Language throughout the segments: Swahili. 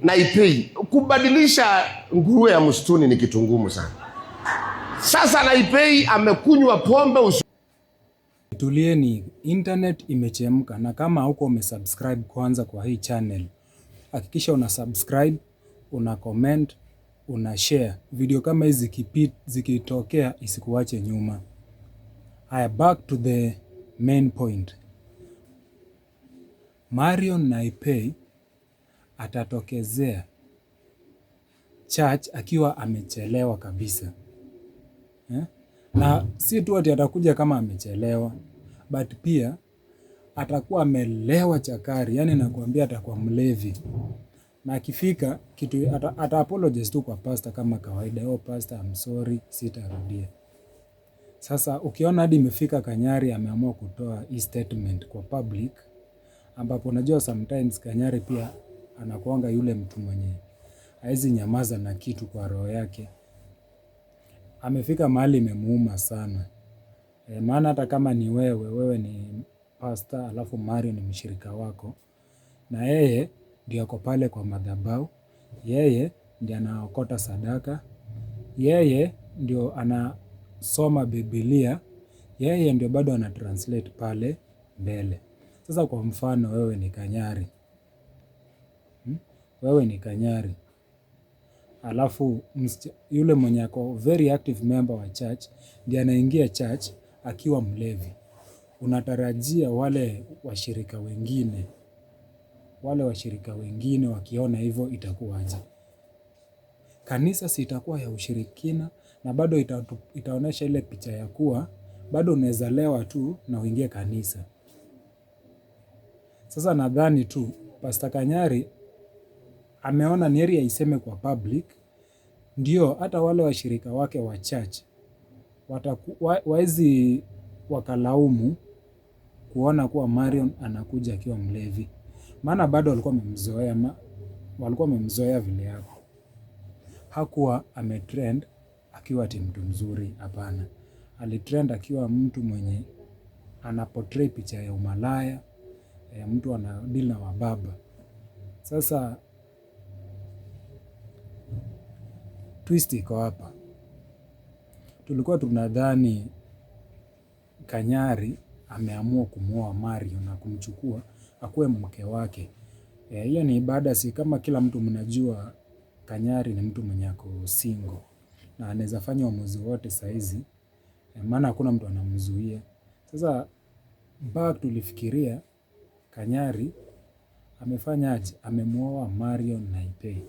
Naipei, kubadilisha nguruwe ya msituni ni kitu ngumu sana. Sasa Naipei amekunywa pombe usiku. Tulieni, internet imechemka, na kama huko umesubscribe kwanza kwa hii channel, hakikisha una subscribe, una comment, una share. Video kama hizi zikitokea isikuache nyuma. Haya, back to the main point. Marion Naipei atatokezea church akiwa amechelewa kabisa, eh? Na si tu ati atakuja kama amechelewa, but pia atakuwa amelewa chakari, yani nakuambia atakuwa mlevi. Na akifika kitu ata apologize tu kwa pastor kama kawaida, "Oh pastor, I'm sorry, sitarudia." Sasa ukiona hadi imefika Kanyari ameamua kutoa hii statement kwa public, ambapo unajua sometimes Kanyari pia anakuanga yule mtu mwenye haezi nyamaza na kitu kwa roho yake. Amefika mahali imemuuma sana. Maana hata kama ni wewe, wewe ni pastor alafu Mario ni mshirika wako, na yeye ndio ako pale kwa madhabahu, yeye ndiye anaokota sadaka, yeye ndio anasoma Biblia, yeye ndio bado ana translate pale mbele. Sasa kwa mfano wewe ni Kanyari, Wewe ni Kanyari, alafu yule mwenye ako very active member wa church ndiye anaingia church akiwa mlevi. Unatarajia wale washirika wengine wakiona hivyo itakuwaje? Kanisa si itakuwa ya ushirikina na bado itaonyesha ile picha ya kuwa bado unaweza lewa tu na uingie kanisa. Sasa nadhani tu Pastor Kanyari ameona ni heri aiseme kwa public, ndio hata wale washirika wake wa church waezi wakalaumu kuona kuwa Marion anakuja akiwa mlevi, maana bado walikuwa wamemzoea vile yako. Hakuwa ametrend akiwa ati mtu mzuri, hapana. Alitrend akiwa mtu mwenye anaportray picha ya umalaya, ya mtu ana deal na wababa. Sasa twist iko hapa. Tulikuwa tunadhani Kanyari ameamua kumuoa Marion na kumchukua akuwe mke wake. Hiyo ni ibada, si kama kila mtu mnajua Kanyari ni mtu mwenye ako single na anaweza fanya uamuzi wote saizi, maana hakuna mtu anamzuia. Sasa back tulifikiria Kanyari amefanya aje? Amemuoa Marion Naipei.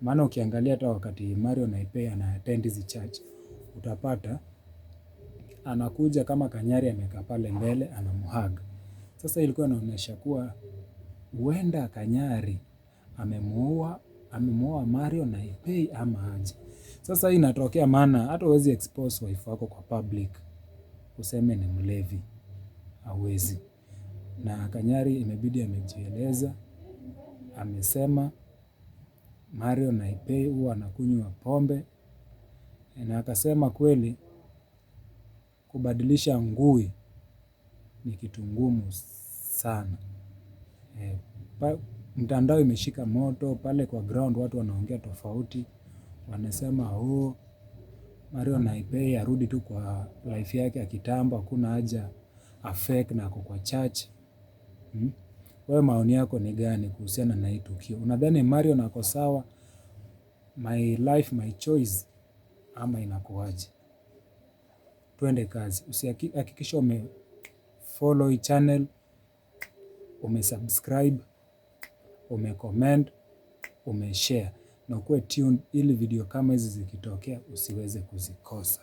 Maana ukiangalia hata wakati Marion Naipei ana attend hizi church, utapata anakuja kama Kanyari amekaa pale mbele anamhug. Sasa ilikuwa inaonyesha kuwa huenda Kanyari amemuoa Marion Naipei ama aje. Sasa hii inatokea maana hata huwezi expose wife wako kwa public useme ni mlevi, hauwezi. Na Kanyari imebidi amejieleza, amesema Marion Naipei huwa anakunywa pombe, na akasema kweli kubadilisha ngui ni kitu ngumu sana. Mtandao imeshika moto pale kwa ground, watu wanaongea tofauti, wanasema, "Oh, Marion Naipei arudi tu kwa life yake ya kitambo, hakuna haja afake na ako kwa church." Wewe maoni yako ni gani kuhusiana na hii tukio? Unadhani Marion ako sawa, my life my choice, ama inakuwaje? Twende kazi. Hakikisha ume follow hii channel, umesubscribe, umecomment, umeshare na ukuwe tuned ili video kama hizi zikitokea usiweze kuzikosa.